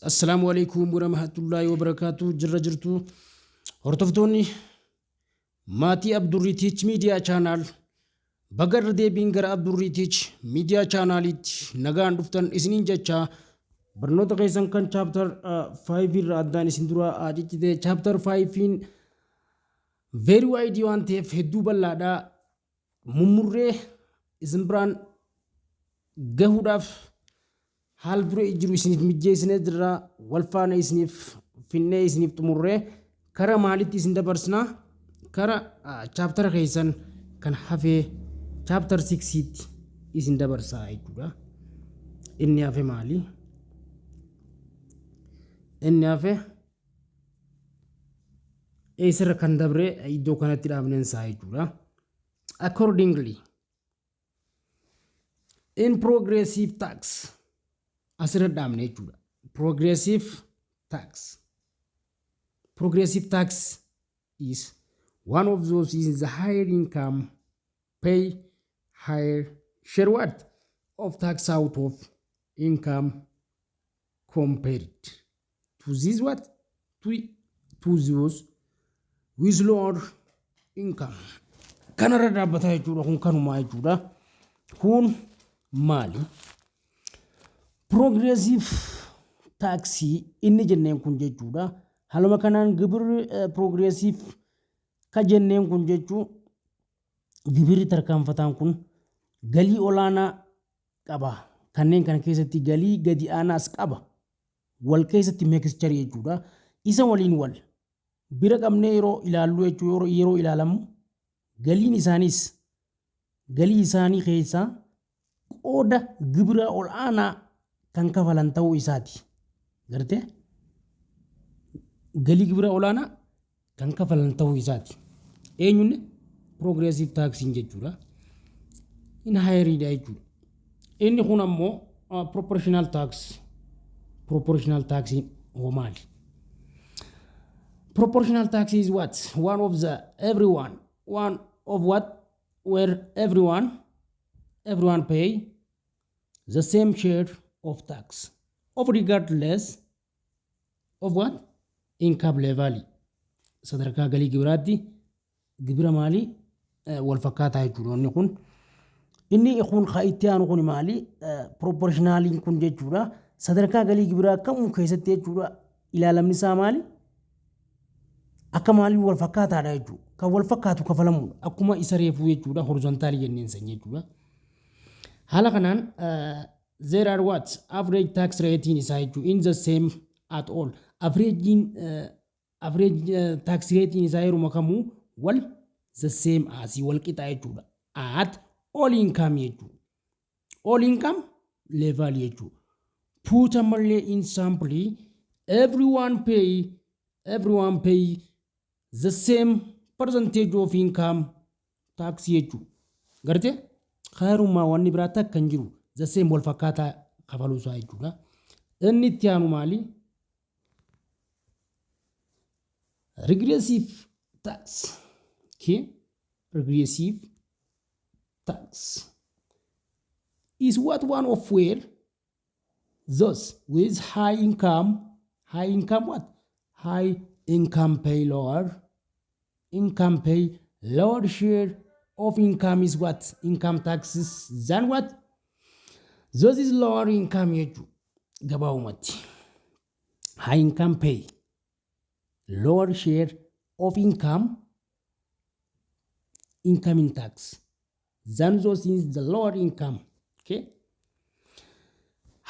Assalaamu alaikum warahmatullaahi wabarakaatu. Jirra jirtu, hordoftoonni maatii Abdurrii Teach Media Channel? Baga irra deebiin gara Abdurrii Teach Media Channelitti nagaan dhuftan isiniin jecha, barnoota keessan kan chapter 5 irra addaan isin dura ciccite. Chapter 5 very wide waan ta'eef, hedduu bal'aadha, mummurree isin biraan gahuudhaaf haal dure jiru isiniif mijjeessinee jirra. Wal faana isiniif finnee, isiniif xumurree, kara maalitti isin dabarsina? Kara chaptera keessan kan hafee chapter 6tti isin dabarsaa jechuudha. Inni hafe maali? Inni hafe eessarra kan dabre iddoo kanatti dhaabneen isaa jechuudha. Accordingly, in progressive tax asirra dhaabne jechuudha. Progressive tax. Progressive tax is one of those is the higher income pay higher share what of tax out of income compared to this what to those with lower income. Kanarra dhaabbataa jechuudha. Kun kanumaa jechuudha. Kun maali? Progressive taxii inni jenneen kun jechuudha. Haaluma kanaan gibirri progressive ka jenneen kun jechuu, gibirri tarkaanfataan kun galii olaanaa qaba. Kanneen kana keessatti galii gadi aanaas qaba. Wal keessatti mixture jechuudha. Isa waliin wal bira qabnee yeroo ilaallu jechuu, yeroo ilaalamu galiin isaaniis galii isaanii keessaa qooda gibira ol aanaa kan kafalan ta'uu isaati. Gartee, galii gibira olaanaa kan kafalan ta'uu isaati. Eenyunni progressive taxiin jechuudha. Inni higheriidha jechuudha. Inni kun ammoo proportional tax. Proportional taxiin hoo maali? Proportional tax is what? One of the everyone, one of what? Where everyone pay the same share of tax, of regardless of what? Income level. Sadarkaa galii gibiraatti gibira maalii wal fakkaataa jechuudha inni kun. Inni kun kan itti aanu kun maali? Proportionaliin kun jechuudha. Sadarkaa galii gibiraa kamuu keessatti jechuudha, ilaalamni isaa maali? Akka maalii wal fakkaataadha jechuudha. Kan wal fakkaatu kafalamudha. Akkuma isa reefuu jechuudha, horizontalii jenneen san jechuudha. Haala kanaan there are what? Average tax ratein isaa jechuudha in the same at all. Average tax ratein isaa yeruma kamuu wal the same as, wal qixa jechuudha. At all income jechuudha. All income level jechuudha. Put ammallee in simply, everyone pay the same percentage of income tax jechuudha. Gartee, kaayirummaa wanni biraa takka hin jiru, the same wal fakkaataa kafaluusaa jechuudha. Inni itti aanu maali? Regressive tax. Okay. Regressive tax is what? One of where those with high income what? High income pay lower share of income is what? Income taxes than what? Those is lower income jechuudha. Gabaabumatti. High income pay lower share of income in tax than those in the lower income. Okay?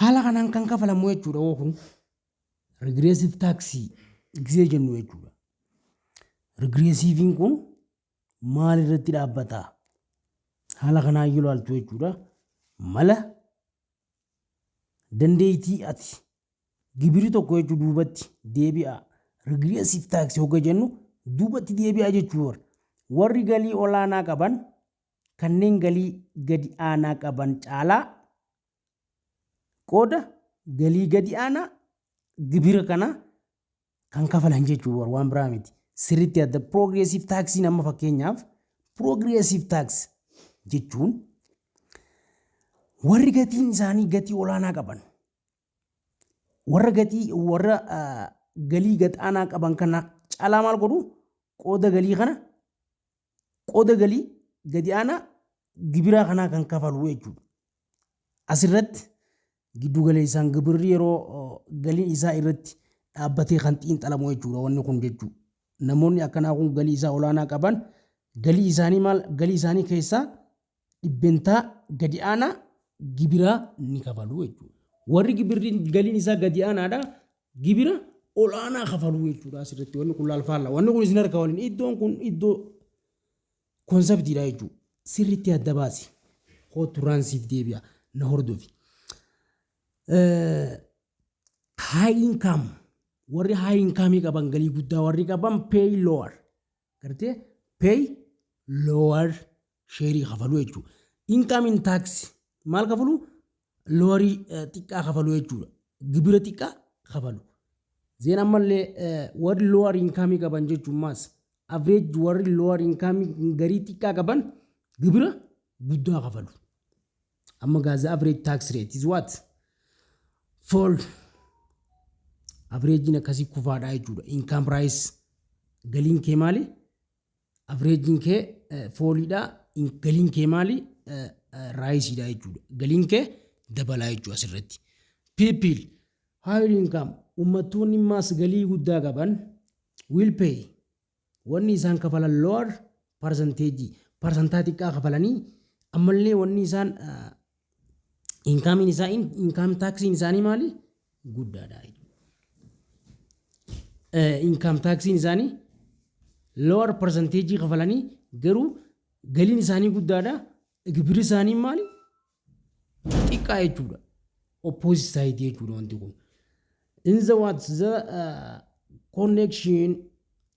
Haala kanaan kan kafalamu jechuudha. Kun regressive tax gisee jennu jechuudha. Regressiviin kun maal irratti dhaabbata? Haala kanaan yoo ilaaltu jechuudha. Mala dandeettii ati gibirri tokko jechuu duubatti deebi'a. Regressive tax hogga jennu duubatti deebi'a jechuudha. Warri galii olaanaa qaban kanneen galii gadi aanaa qaban caalaa qooda galii gadi aanaa gibira kana kan kafalan jechuudha, waan biraa miti. Sirriitti adda progressive taxiin amma fakkeenyaaf progressive tax jechuun warri gatiin isaanii gatii olaanaa qaban Warra gatii warra galii gad-aanaa qaban kana caalaa maal godhu? Qooda galii kana, qooda galii gadi aanaa gibiraa kanaa kan kafalu jechuudha. Asirratti giddu galeessaan gibirri yeroo galiin isaa irratti dhaabbatee kan xiinxalamu jechuudha wanni kun jechuudha. Namoonni akkanaa kun galii isaa olaanaa qaban galii isaanii maal galii isaanii keessaa dhibbentaa gadi aanaa gibiraa ni kafalu jechuudha. Warri gibirri galiin isaa gadi aanaadha gibira olaanaa kafalu jechuudha asirratti wanni kun laalfaalla. Wanni kun isin harka waliin iddoon kun iddoo conceptiidha jechuudha. Sirriitti adda baasi. Kootu raansiif deebi'a. Na hordofi. High income, warri high income qaban, galii guddaa warri qaban, pay lower gartee pay lower share kafalu jechuudha. Income in tax maal kafalu? Lowerii xiqqaa kafalu jechuudha. Gibira xiqqaa kafalu. Then ammallee warri lower income qaban jechuun maas average warri lower income garii xiqqaa qaban gibira guddaa kafalu. Amma gaaza average tax rate is what? Fall. Averageiin akkasii kufaadha jechuudha. Income rise, galiin kee maali? Averageiin kee falliidha. Galiin kee maali? Riseiidha jechuudha. Galiin kee dabalaa jechuudha asirratti. People higher income, uummattoonni maas galii guddaa qaban, will pay, wanni isaan kafalan lower percentage, parsantaa xiqqaa kafalanii ammallee wanni isaan incomeiin isaa income taxiin isaanii maali? Guddaadha. Income taxiin isaanii lower percentage kafalanii garuu galiin isaanii guddaadha. Gibirri isaanii maali? Xiqqaa jechuudha. Opposite side jechuudha wanti kun. In the what the connection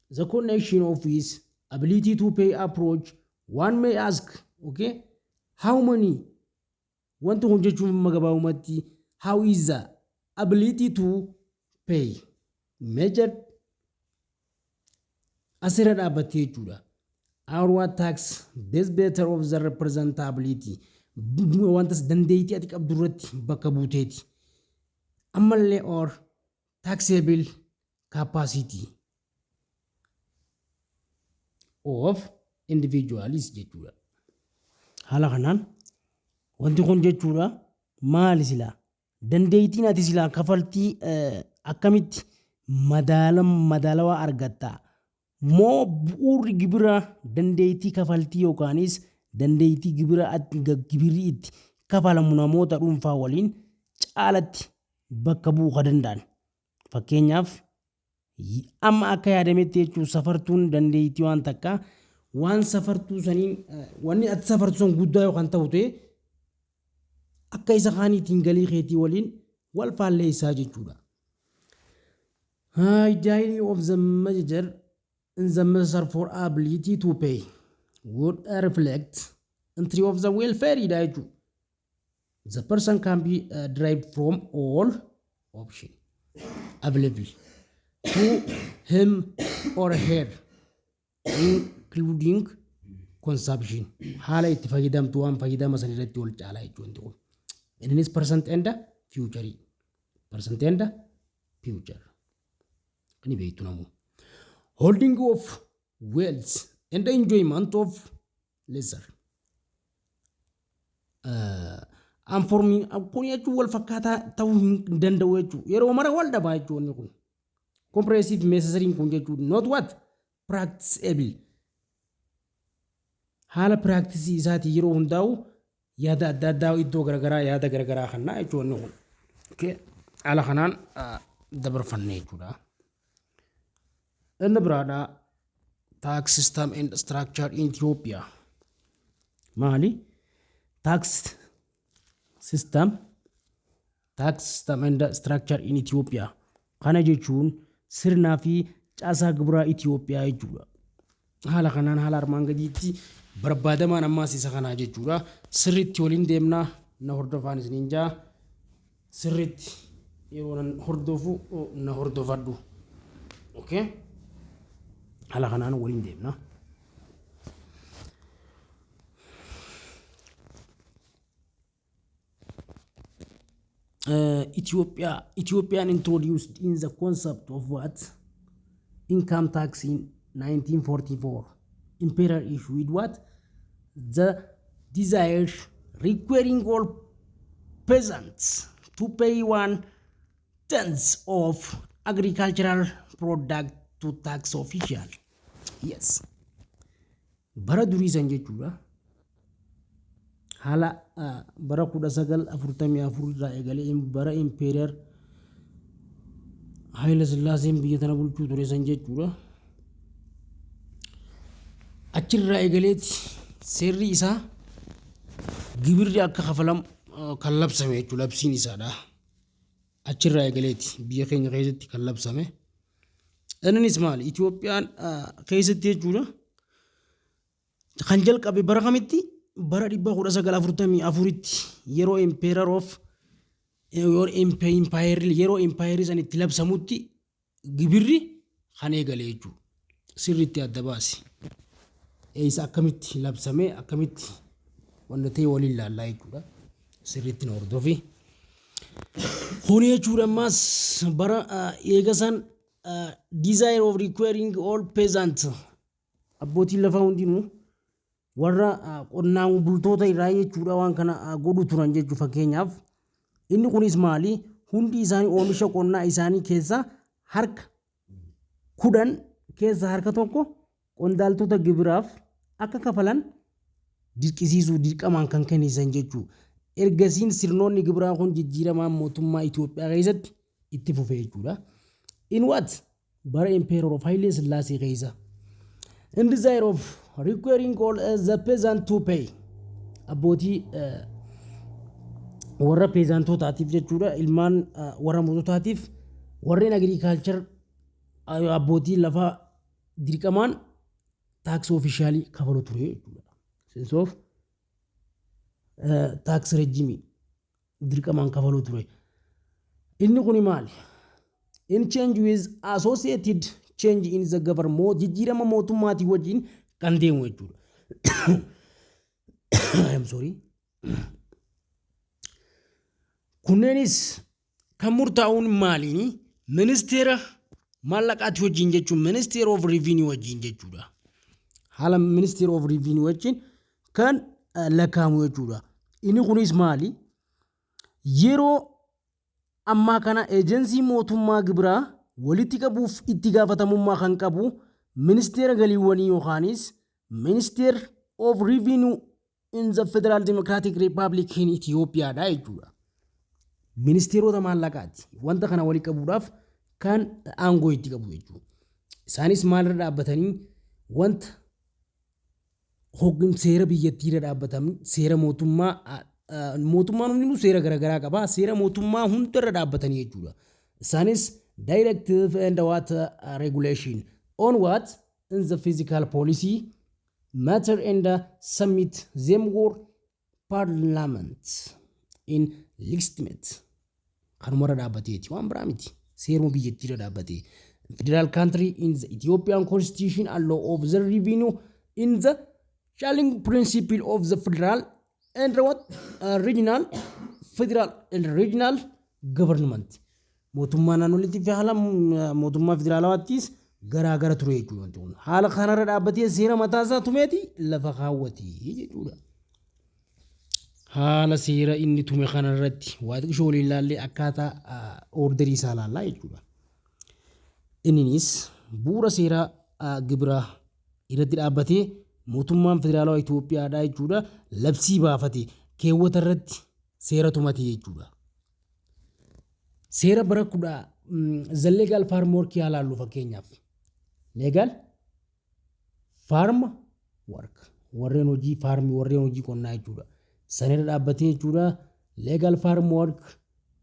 the connection of his ability to pay approach, one may ask, okay, how many wanti kun jechuun gabaabumatti how is the ability to pay measured asirra dhaabbattee jechuudha. Our what tax base better of the representability wanta dandeettii ati qabdu irratti bakka buuteeti. Ammallee or taxable capacity of individuals jechuudha. Haala kanaan wanti kun jechuudha maali silaa dandeettiin ati silaa kafaltii akkamitti madaalawaa argatta moo bu'uurri gibira dandeettii kafaltii yookaanis dandeettii gibira gibirri itti kafalamu namoota dhuunfaa waliin caalatti bakka bu'uu ka danda'an. Fakkeenyaaf amma akka yaadametti jechuun safartuun dandeettii waan takka waan safartuu saniin wanni ati safartu sun guddaa yookaan ta'u ta'e akka isa kaaniitiin galii keetii waliin wal faalleessaa jechuudha. Ideally of the measure in the measure for ability to pay would reflect entry of the welfare dha jechuudha. The person can be derived from all option available to him or her, including consumption. Haala itti fayyadamtu waan fayyadama san irratti wal caalaa jechuudha wanti kun. Innis present and future. Present and future. Ni beektu namu. Holding of wealth and enjoyment of leisure. Anformiin kun jechuun wal fakkaataa ta'uu hin danda'u jechuudha. Yeroo mara wal dhabaa jechuudha wanni kun. Comprehensive measuring kun jechuudha. Not what? Practicable. Haala practice isaatii yeroo hundaa'u yaada adda addaa iddoo garaagaraa yaada garaagaraa kannaa jechuudha wanni kun. Okay. Haala kanaan dabarfanne jechuudha. Inni biraadha tax system and structure in Ethiopia. Maali? Tax system and structure in Ethiopia. Kana jechuun sirnaa fi caasaa gibiraa Itoophiyaa jechuudha. Haala kanaan haala armaan gadiitti barbaadamaan ammaas isa kanaa jechuudha. Sirriitti waliin deemnaa, na hordofaan isiniin jaa, sirriitti yeroo nan hordofu na hordofadhu. Okay? Haala kanaan waliin deemna. Ethiopian introduced in the concept of what? Income tax in 1944. Emperor issued what? The desire requiring all peasants to pay one tenth of agricultural product to tax official. Yes. Bara durii san jechuudha. Haala bara 1944 irraa eegalee bara Emperor Haayila Sillaaseen biyya tana bulchuu ture san jechuudha. Achirraa eegaleeti seerri isaa gibirri akka kafalamu kan labsame jechuudha, labsiin isaadha. Achirraa eegaleeti biyya keenya keessatti kan labsame. Innis maali? Itoophiyaan keessatti jechuudha. Kan jalqabe bara kamitti? Bara 1944tti yeroo emperor of yeroo empire san itti labsamutti gibirri kan eegale jechuudha. Sirriitti adda baasi. Eessa, akkamitti labsame, akkamitti wanta ta'e waliin ilaallaa jechuudha. Sirriitti na hordofi. Kuni jechuudha ammas bara eega san desire of requiring all peasant, abbootiin lafaa hundinuu warra qonnaan bultoota irraa jechuudha waan kana godhu turan jechuu. Fakkeenyaaf inni kunis maali? Hundi isaanii oomisha qonnaa isaanii keessaa harka 10 keessa harka 1 qondaaltota gibiraaf akka kafalan dirqisiisuu, dirqamaan kan kennisan jechuu. Ergasiin sirnoonni gibiraa kun jijjiiramaan mootummaa Itoophiyaa keessatti itti fufe jechuudha. In what? Bara Emperor of Haile Sillaasee keessa. In desire of requiring all the peasant to pay, abbootii warra peasantootaatiif jechuudha, ilmaan warra moototaatiif, warreen agriculture, abbootii lafaa dirqamaan tax officialii kafalu ture jechuudha. Sense of tax regime dirqamaan kafaluu ture. Inni kuni maali? In change with associated change in the government, jijjiirama mootummaatii wajjin kan deemu jechuudha. I am sorry. Kunneenis kan murtaa'uun maaliini? Ministeera maallaqaati wajjin jechuun Ministeera of Revenue wajjin jechuudha. Haala Ministeera of Revenue wajjin kan lakkaa'amu jechuudha. Inni kunis maali? Yeroo ammaa kana eejensii mootummaa gibiraa walitti qabuuf itti gaafatamummaa kan qabu ministeera galiiwwanii yookaanis Minister of Revenue in the Federal Democratic Republic in Ethiopiaadha jechuudha. Ministeerota maallaqaati. Wanta kana walitti qabuudhaaf kan aangoo itti qabu jechuudha. Isaanis maalirra dhaabbatanii? Wanta seera biyyattiirra dhaabbatanii, seera mootummaa, mootummaan hundinuu seera garaagaraa qaba. Seera mootummaa hundarra dhaabbatanii jechuudha. Isaanis directive and what regulation on what in the fiscal policy matter and submit them were parliament in legitimate kanumarra dhaabbateeti, waan biraa miti, seeruma biyyattiirra dhaabbatee. Federal country in the Ethiopian constitution allow of the revenue in the challenging principle of the federal and what regional, federal and regional government, mootummaa naannoleetti fi haala mootummaa federaalawaattis garaa gara ture jechuudha wanti kun. Haala kanarra dhaabbatee seera mataasaa tumeeti lafa kaawwatee jechuudha. Haala seera inni tume kanarratti waa xiqqishoo waliin ilaallee akkaataa orderii isaa ilaallaa jechuudha. Inninis bu'uura seeraa gibiraa irratti dhaabbatee mootummaan federaalawaa Itoophiyaadhaa jechuudha labsii baafate, keewwata irratti seera tumate jechuudha. Seera bara kudha the legal framework haa ilaallu fakkeenyaaf. Legal framework, warreen hojii farmii, warreen hojii qonnaa jechuudha. Sanirra dhaabbatee jechuudha, legal framework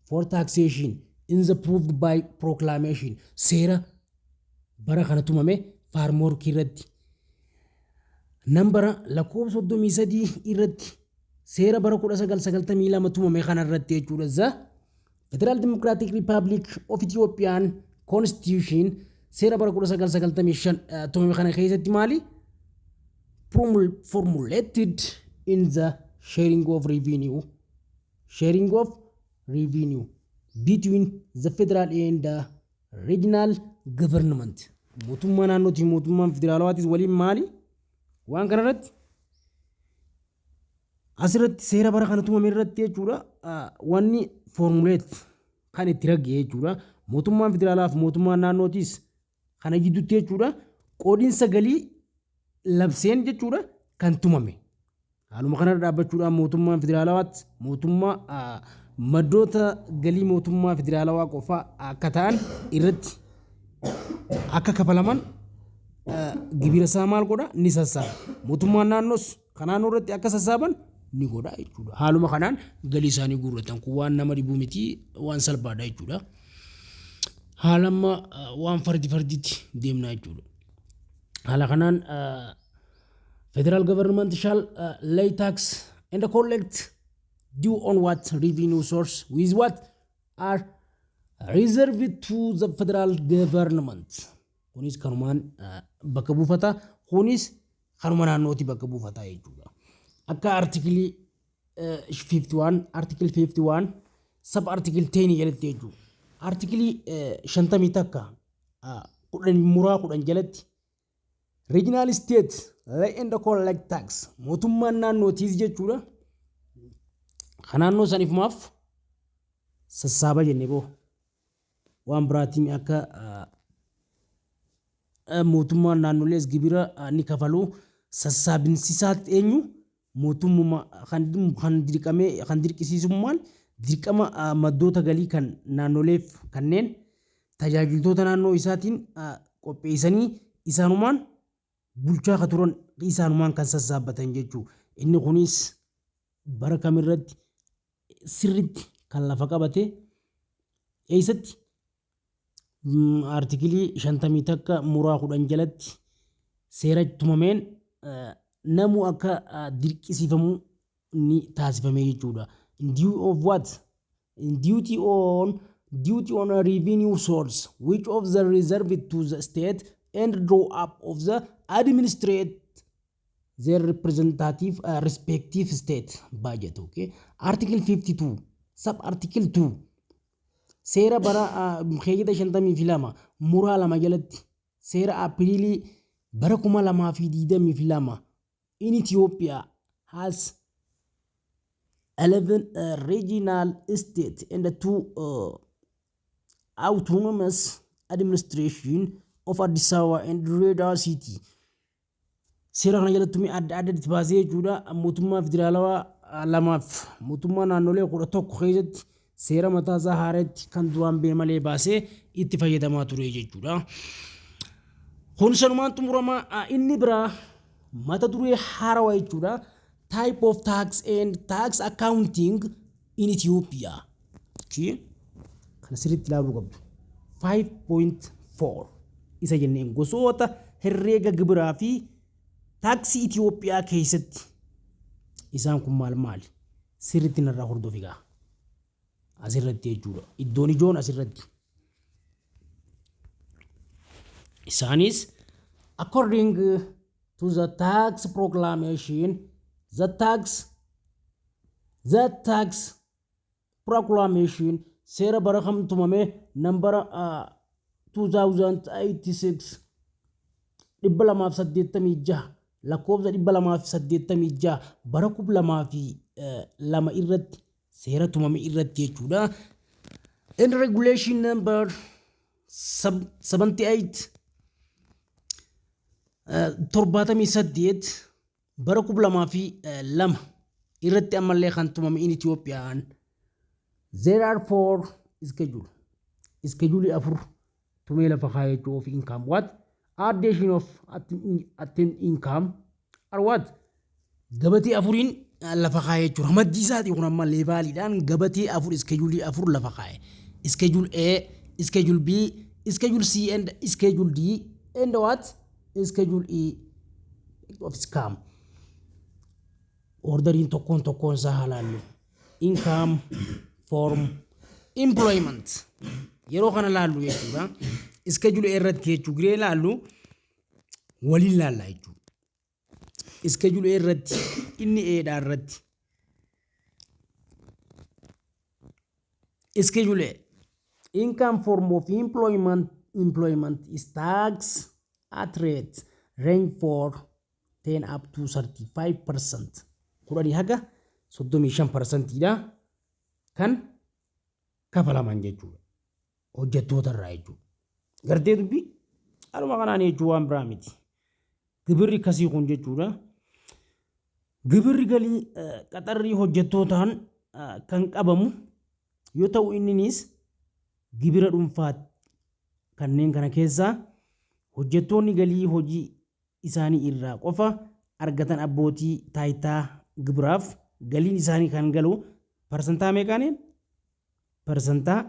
for taxation in the proved by proclamation, seera bara kana tumame framework irratti nambara lakkoofsa 33 irratti, seera bara 1992 tumame kana irratti jechuudha. The Federal Democratic Republic of Ethiopian Constitution, seera bara 1995 tumame kana keessatti maali? Formulated in the sharing of revenue, sharing of revenue between the federal and the regional government. Mootummaa naannootii mootummaan federaalawaatis waliin maali? Waan kanarratti asirratti seera bara kana tumame irratti jechuudha, wanni formulate kan itti ragga'e jechuudha. Mootummaan federaalaa fi mootummaan naannootis kana gidduutti jechuudha, qoodinsa galii labseen jechuudha kan tumame. Haaluma kanarra dhaabbachuudhaan mootummaan federaalawaatti mootummaa maddoota galii mootummaa federaalawaa qofaa akka ta'an irratti akka kafalaman gibira isaa maal godha, ni sassaaba. Mootummaan naannoos kan naannoo irratti akka sassaaban ni godha jechuudha. Haaluma kanaan galii isaanii guurratan. Kun waan nama dhibuu miti, waan salphaadha jechuudha. Haala amma waan fardi farditti deemnaa jechuudha. Haala kanaan federal government shall lay tax and collect due on what revenue source with what are reserved to the federal government. Kunis kanumaan bakka buufata, kunis kanuma naannooti bakka buufata jechuudha. Akka article 51, article 51 sub article 10 jalatti jechuudha. Article 51 10 muraa 10 jalatti regional state lay and collect tax, mootummaan naannootiis jechuudha. Kan naannoo saniif maaf sassaaba jennee boo waan biraatiin akka mootummaan naannolees gibira ni kafalu. Sassaabinsisaatti eenyu mootummuma kan dirqamee kan dirqisiisummaan dirqama maddoota galii kan naannoleef kanneen tajaajiltoota naannoo isaatiin qopheessanii isaanumaan bulchaa ka turan, isaanumaan kan sassaabbatan jechuudha. Inni kunis bara kamirratti sirritti kan lafa qabate, eessatti? Article 51 muraa 10 jalatti seera tumameen namu akka dirqisiifamu ni taasifame jechuudha. In due of what? In duty on a revenue source which of the reserved to the state and draw up of the administrate their representative respective state budget. Okay, article 52 sub article 2, seera bara keeyyata 52 muraa 2 jalatti, seera Apiriilii bara 2022 in Ethiopia has 11 regional state and two autonomous administration of Addis Ababa and Dire Dawa City. Seera kana jalatti adda addatti baasee jechuudha, mootummaa federaalawaa lamaaf mootummaa naannolee 11 keessatti seera mataa isaa haaratti kan duraan bee malee baasee itti fayyadamaa ture jechuudha. Kun sanumaan xumuramaa. Inni biraa mata duree haarawaa jechuudha. Type of tax and tax accounting in Ethiopia. Kana sirriitti ilaaluu qabdu. 5.4 isa jenneen gosoota herreega gibiraa fi taaksii Itoophiyaa keessatti isaan kun maal maali? Sirriitti narraa hordofi gaa. Asirratti jechuudha. Iddoon ijoon asirratti. Isaanis according to the tax proclamation, the tax proclamation, seera bara kam tumame? Number 2086, 286, lakkoofsa 286 bara 2002 irratti seera tumame irratti jechuudha. In regulation number 78, 78 bara 2002 irratti ammallee kan tumame, in Itoophiyaan there are four schedule, schedule afur tumee lafa kaayee jechuu of income, what addition of attain income are what, gabatee afuriin lafa kaayee jechuudha. Ramaddii isaatii kun amma leveliidhaan gabatee afur, schedule afur lafa kaaye: schedule A, schedule B, schedule C and schedule D and what, schedule E of income. Orderiin tokkoon tokkoon isaa haa laallu. Income from employment yeroo kana laallu jechuudha. Schedule A irratti jechuu giree laallu waliin laalla jechuudha. Schedule A irratti, inni A dhaa irratti Schedule income form of employment is tax at rate range for 10 up to 35%, 10 haga 35%dha kan kafalaman jechuudha. Hojjettoota irraa jechuudha. Gartee dubbii haaluma kanaan jechuu waan biraa miti. Gibirri akkasii kun jechuudha. Gibirri galii qaxarrii hojjettootaan kan qabamu yoo ta'u, inninis gibira dhuunfaa kanneen kana keessaa hojjettoonni galii hojii isaanii irraa qofa argatan abbootii taayitaa gibiraaf galiin isaanii kan galu parsantaa meeqaaniin? Parsantaa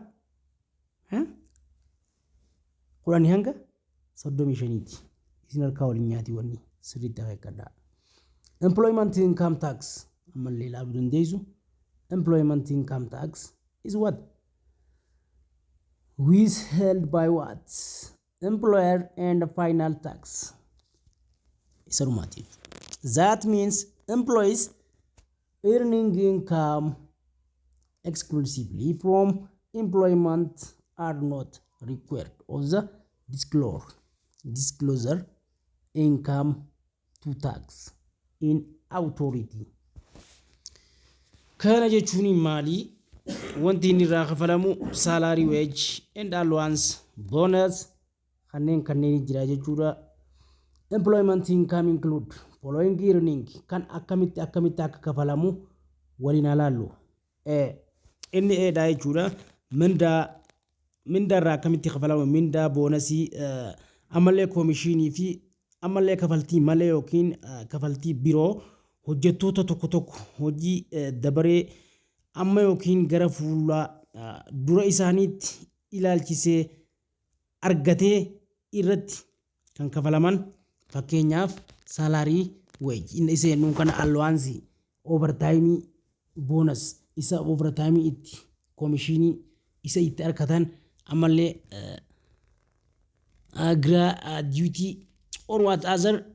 10 hanga 35ti. Isin harkaa waliin nyaati, wanni sirriitti akeekkadhaa. Employment income tax ammallee ilaaluu dandeessu. Employment income tax is what? Withheld by what? Employer and final tax. Isa dhumaati. That means employees earning income exclusively from employment are not required of the disclosure income to tax in authority. Kana jechuun maali? Wanti inni irraa kafalamu salary, wage and allowance, bonus kanneen jira jechuudha. Employment income include following earning kan akkamitti akkamitti akka kafalamu waliin ilaallu. Inni eedhaa jechuudha. Mindaa irraa akkamitti kafalamu? Mindaa, bonusii, ammallee koomishinii fi ammallee kafaltii malee yookiin kafaltii biroo hojjettoota tokko tokko hojii dabaree amma yookiin gara fuula dura isaaniitti ilaalchisee argatee irratti kan kafalaman, fakkeenyaaf salary, wage inni isa jennuun kana, allowance, overtime, bonus isa overtime itti, koomishinii isa itti argatan, ammallee gratuity or what other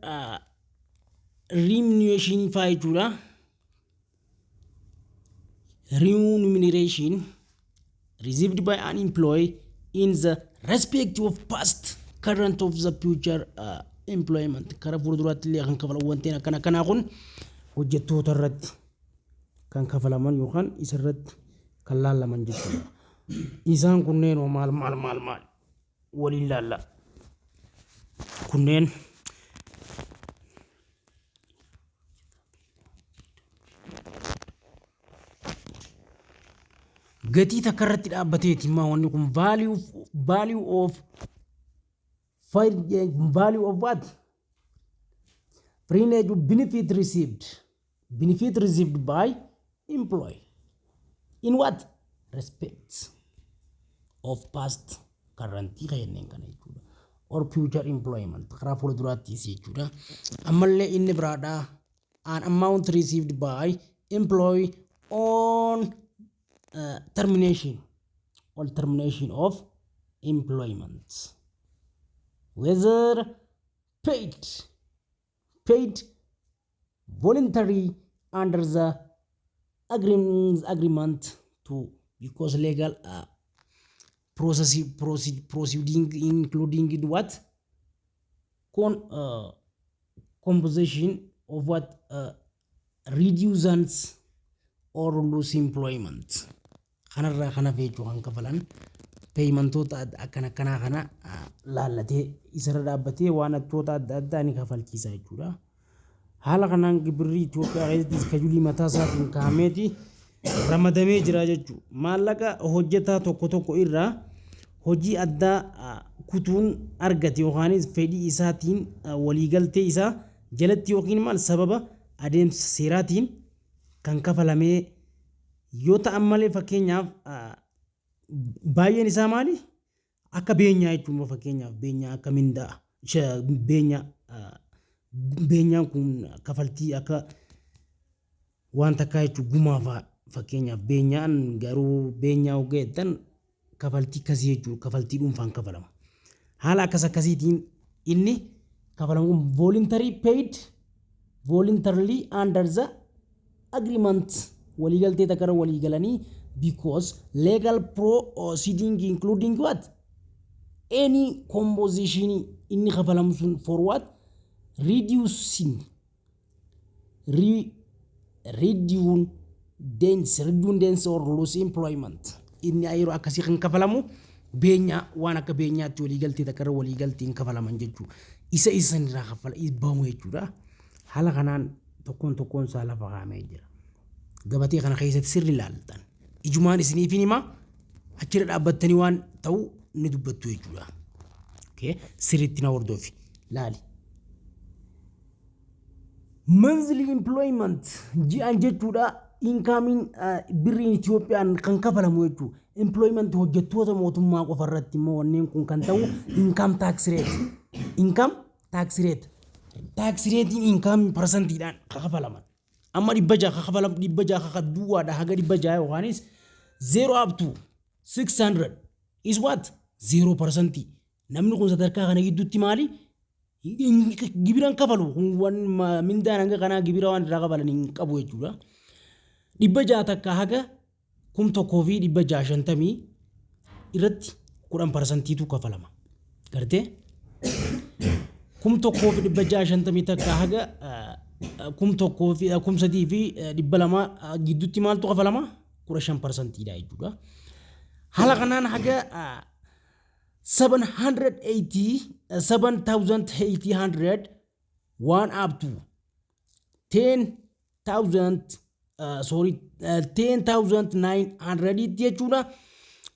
remuneration faa jechuudha. Remuneration received by an employee in the respect of past, current of the future employment, kara fuulduraatti illee kan kafalamu wanteen akkana kanaa kun hojjettoota irratti kan kafalaman yookaan isa irratti kan laallaman jechuudha. Isaan kunneen hoo maal maal maal maal waliin laalla. Kunneen gatii takka irratti dhaabbateeti immoo wanni kun value of what? Fringe benefit received by employee in what respect of past, current jenneen kana jechuudha, or future employment, karaa fuulduraattis jechuudha. Ammallee inni biraadha, an amount received by employee on termination or termination of employment, whether paid voluntary under the agreement to because legal process proceeding including what con composition of what reductions or lose employment kanarraa kana feechuu kan kafalan paymentoota akkana akkanaa kana laallatee isarra dhaabbatee waan attoota adda addaa ni kafalchiisa jechuudha. Haala kanaan gibirri Itoophiyaa keessatti schedule mataa isaatiin kaa'ameeti ramadamee jira jechuudha. Maallaqa hojjetaa tokko tokko irraa hojii addaa kutuun argate yookaanis fedhii isaatiin waliigaltee isaa jalatti yookiin maal sababa adeemsa seeraatiin kan kafalamee yoo ta'an malee, fakkeenyaaf baay'een isaa maali? Akka beenyaa jechuun, fakkeenyaaf beenyaa akka mindaa, beenyaa, beenyaan kun kafaltii akka waan takkaa jechuun gumaa fa'a. Fakkeenyaaf beenyaan garuu beenyaa hoggaa jettan kafaltii akkasii jechuudha, kafaltii dhuunfaan kafalamu. Haala akkas akkasiitiin inni kafalamu kun voluntary paid voluntarily under the agreement, waliigaltee takka irra walii galanii Because legal proceeding including what? Any compensation inni kafalamu sun for what? Reducing re, redundancy or loss employment. Inni yeroo akkasii kan kafalamu beenyaa, waan akka beenyaatti waliigaltee takka irra waliigalteen kafalaman jechuudha. Isa isan irraa kafala bamu jechuudha. Haala kanaan tokkoon tokkoon isaa lafa kaa'amee jira. Gabatee kana keessatti sirri ilaaltan. Ijumaan isiniifin himaa, achirra dhaabbattanii waan ta'u ni dubbattu jechuudha. Sirriitti na hordofi. Laali. Monthly employment ji'aan jechuudha, incomeiin birriin Itoophiyaan kan kafalamu jechuudha. Employment hojjettoota mootummaa qofa irratti immoo wanneen kun kan ta'u income tax rate. Income tax rate. Tax rateiin income percentiidhaan kafalaman. Amma 600 kafalamu, 600 kan duwwaadha haga 600 yookaanis 0 up to 600 is what? 0%. Namni kun sadarkaa kana gidduutti maali? Gibira hin kafalu. Waan mindaan hanga kanaa gibira waan irraa kafalan hin qabu jechuudha. 600 takka haga 1650 irratti 10%tu kafalama. Gartee, 1650 takka haga 1000 fi 3200 gidduutti maaltu kafalama? 15%dha jechuudha. Haala kanaan haga 780 7800 one up to 10,000, sorry, 10,900 jechuudha.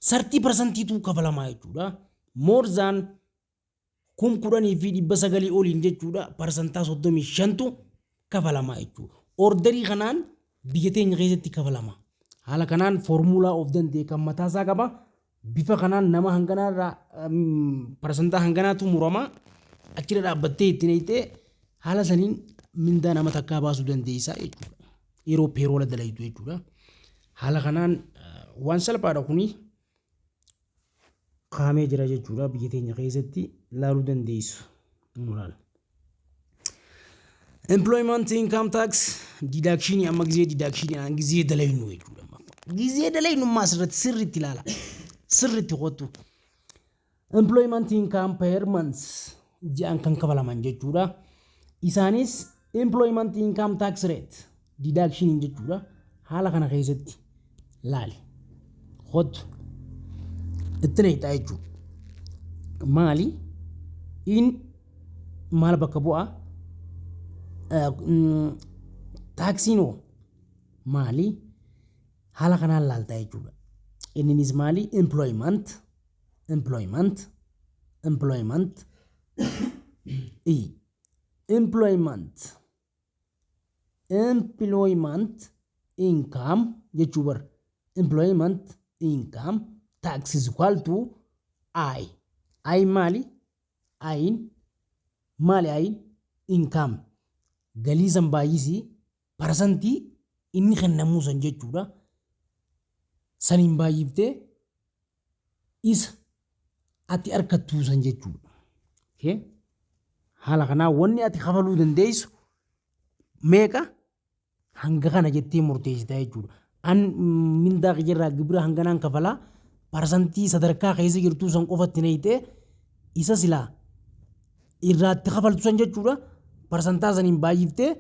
30%tu kafalamaa jechuudha. More than 10,900 oliin jechuudha. 35%tu kafalamaa jechuudha. Orderii kanaan biyya teenya keessatti kafalama. Haala kanaan foormulaa of danda'e kan mataasaa qaba. Bifa kanaan nama hanganaarraa parsantaa hanganaatu murama. Achirra dhaabbattee itti neeyitee haala saniin mindaa nama takkaa baasuu dandeessaa jechuudha. Yeroo payrolla dalaytu jechuudha. Haala kanaan waan salphaadha kuni kaa'amee jira jechuudha, biyya teenya keessatti ilaaluu dandeessu. Employment income tax deduction, amma gizee deduction gizee dalaynu jechuudha. Gizee dalaynu ammaa asirratti sirriitti ilaala. Sirriitti kottu. Employment income per month, ji'aan kan kafalaman jechuudha. Isaanis employment income tax rate deduction jechuudha. Haala kana keessatti laali. Kottu. Itti neexaa jechuudha. Maali? In maal bakka bu'aa? Taxiin hoo maali? Haala kanaan laaltaa jechuudha. Inninis maali? Employment E employment income jechuu bar. Employment income tax is equal to I. I maali? I'n maali? I'n income, galii san baay'isii parsantii inni kennamuu san jechuudha. Saniin baay'iftee isa ati argattuu san jechuudha. Haala kanaa wanni ati kafaluu dandeessu meeqa, hanga kana jettee murteessita jechuudha. An mindaa kiyyarraa gibira hanganaan kafalaa, parsantii sadarkaa keessa jirtuu san qofatti neeyitee isa silaa irraatti kafaltu san jechuudha. Parsantaa saniin baay'iftee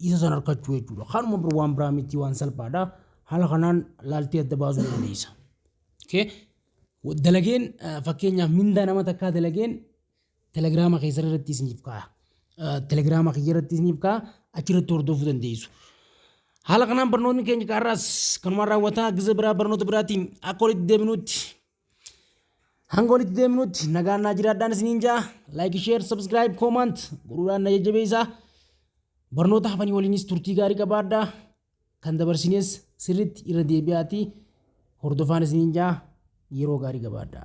isa san argachuu jechuudha. Kanuma bira waan biraa miti, waan salphaadha. Haala kanaan laaltee adda baasuu dandeessa. Dalageen fakkeenyaaf mindaa nama takkaa dalageen telegiraama keessa irratti isiniif kaa'a. Telegiraama kiyya irratti isiniif kaa'a, achirratti hordofuu dandeessu. Haala kanaan barnoonni keenya kaarraas kanumaan raawwataa. Giza biraa barnoota biraatiin akka walitti deebinutti, hanga walitti deebinutti nagaan naa jiraadhaan isiniin jaa. Like, share, subscribe, comment godhuudhaan na jajjabeessaa. Barnoota hafanii waliinis turtii gaarii qabaadhaa. Kan dabarsines sirriitti irra deebi'aatii hordofaan isiniin jaa, yeroo gaarii qabaadhaa.